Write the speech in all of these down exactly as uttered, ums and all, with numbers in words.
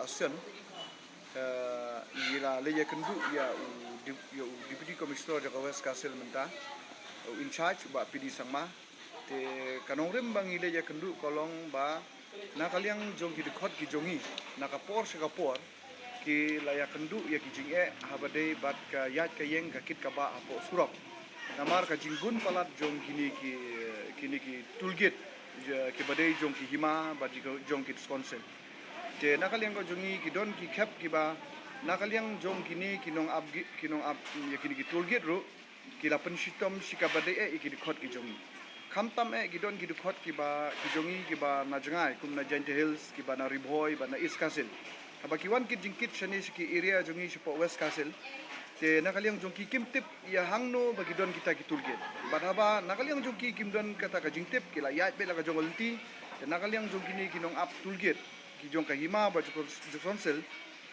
Sien, eh, ngi la leit ïakynduh ïa u dep-, ïa u Deputy Commissioner jong ka West Khasi Hills mynta, u in charge, Bah P D Sangma. Te ka nongrim ba ngi leit ïakynduh ka long ba na ka liang jong ki dkhot ki jong ngi, na ka por sha ka por, ki la ïakynduh ïa ki jingeh haba dei bad ka ïaid ka ïeng, ka kit ka bah hapoh surok. Namar ka jingbun palat jong kine ki, kine ki toll gate, kiba dei jong ki hima bad jong ki council. Te na ka liang ka jong ngi ki don ki khep kiba na ka liang jong kine ki nongap, ki nongap ïa kine ki toll gate ruh, ki la pynshitom shikaba dei eh ïa ki dkhot ki jong ngi. Khamtam eh ki don ki dkhot kiba, ki jong ngi kiba na jngai, kum na Jaintia Hills, kiba na Ri Bhoi, ba na East Khasi Hills. Haba ki wan kit jingkit shane sha ki area jong ngi shapoh West Khasi Hills, te na ka liang jong ki kim tip ïa hangno ba ki don kita ki toll gate. Bad haba na ka liang jong ki kim don kata ka jingtip, ki la ïaid beit la ka jong ka lynti. Te na ka liang jong kine ki nongap toll gate, ki jong ka hima bad jong ka, jong ka council,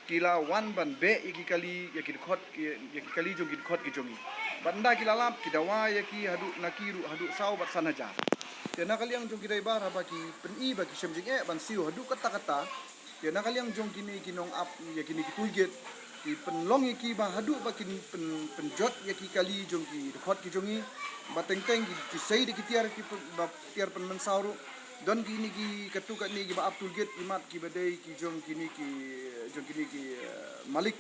ki la wan ban beh ïa ki kali, ïa ki dkhot, ïa, ïa ki kali jong ki dkhot ki jong ngi. Bad ynda ki la lap, ki dawa ïa ki haduh na ki ruh haduh saw bad san hajar. Te na ka liang jong ki dei ba haba ki pyni ba ki shem jingeh ban siew haduh katta katta. Te na ka liang jong kine ki nongap ïa kine ki toll gate, ki pynlong ïa ki ba haduh ba kin pyn, pynjot ïa ki kali jong ki dkhot ki jong ngi. Ba teng teng ki, ki sei da ki tiar ki pyn, ba tiar pynmynsaw ruh. Don kine ki katto katne kiba ap toll gate, imat kiba dei ki jong kine ki, jong kine ki, eh, malik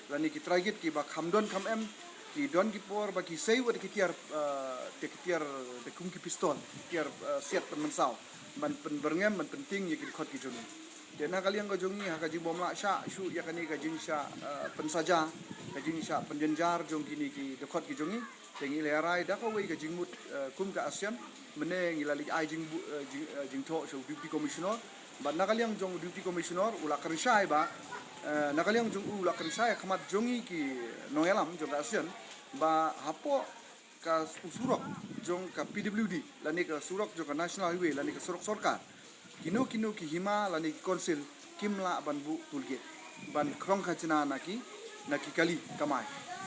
lane ki trai gate kiba kham don kham em, ki don ki por ba ki sei wat ki tiar, eh, te ki tiar te kum ki pistol, tiar, eh, siat pynmynsaw, ban pynbyrngem, ban pyntieng ïa ki dkhot ki jong ngi. Te na ka liang ka jong ngi, ha ka jingbym lah shah shuh ïa kane ka jingshah, eh, pynsaja, ka jingshah pynjynjar jong kine ki dkhot ki jong ngi. Te ngi la rai da kawei ka jingmut, eh, kum ka ASEAN, mynne ngi la leit ai jing, eh, jing, eh, jingthoh sha u Deputy Commissioner. Bad na ka liang jong u Deputy Commissioner u la kynshai ba, eh, na ka liang jong u la kynshai ha khmat jong ngi ki nongïalam jong ka ASEAN, ba hapoh ka u surok jong ka P W D, lane ka surok jong ka National Highway, lane ka surok sorkar, kino kino ki hima lane ki council kim lah ban buh toll gate ban khrong khajna na ki, na ki kali kamai.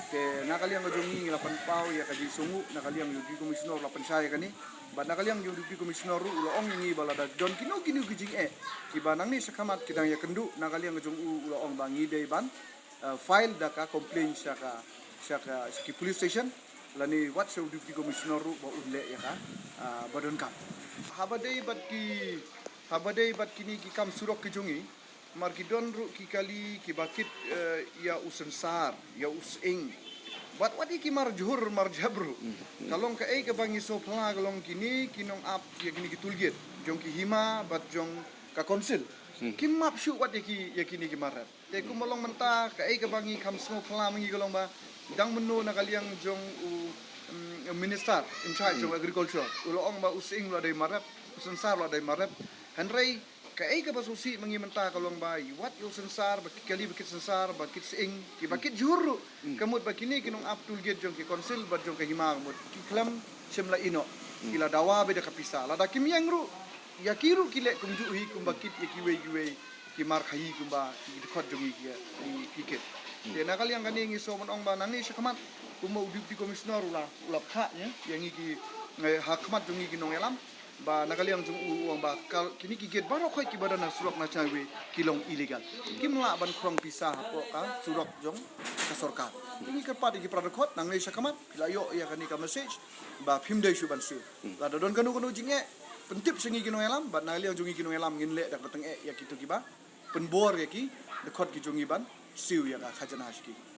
Te na ka liang ka jong ngi la pynpaw ïa ka jingsngew, na ka liang jong u Deputy Commissioner la pynshai ïa kane. Bad na ka liang jong u Deputy Commissioner ruh u la ong ïa ngi ba lada don kino kino ki jingeh kiba nangne sha khmat ki dang ïakynduh, na ka liang ka jong u u la ong ba ngi dei ban, eh, file da ka complaint sha ka, sha ka, sha ki police station, lane wat sha u Deputy Commissioner ruh ba un leh ïa ka, ah, ba donkam. Haba dei bad ki, haba dei bad kine ki kam surok ki jong ngi, mar ki don ruh ki kali kiba kit, eh, ïa u synsar, ïa u sying. Bad wat ïa ki mar jhur mar jhep ruh. Ka long kaei kaba ngi sngewphylla ka long kine ki nongap ïa kine ki toll gate jong ki hima bad jong ka council, kim map shuh wat ïa ki, ïa kine ki mar rep. Te kumba long mynta, kaei kaba ngi kham sngewphylla ma ngi ka long ba dang mynno na ka liang jong u, mm, minister in charge jong agriculture u la ong ba u sying u la dei mar rep, u synsar u la dei mar rep. Hynrei kaei kaba sngewsih ma ngi mynta ka long ba wat ïa u synsar, ba ki kali ba kit synsar, ba kit sying, kiba kit jhur ruh. Ka mut ba kine ki nongap toll gate jong ki council bad jong ka hima ka mut ki khlem shym la ïeh noh. Ki la dawa beit da ka pisa. Lada kim ïeng ruh, ïa ki ruh ki leh kumjuh hi kumba kit ïa kiwei kiwei ki mar khaïi kumba ki dkhot jong ngi ki, ki, ki kit. Te na ka liang kane ngi sngewbha ban ong ba nangne sha khmat kumba u Deputy Commissioner u la, u la phah ïa, ïa ngi ki, eh, ha khmat jong ngi ki nongïalam. Ba na ka liang jong u u ong ba ka, kine ki gate baroh khoit kiba don ha surok National Highway ki long illegal. Kim lah ban khrong pisa hapoh ka surok jong ka sorkar. Te ngi kyrpad ïa ki para dkhot nangne sha khmat, phi la ïoh ïa kane ka message ba phim dei shuh ban siew. Lada don kano kano jingeh, pyntip sha ngi ki nongïalam, bad na ka liang jong ngi ki nongïalam ngin leh da kaba tyngeh ïa kito kiba pynbor ïa ki dkhot ki jong ngi ban siew ïa ka khajna sha ki.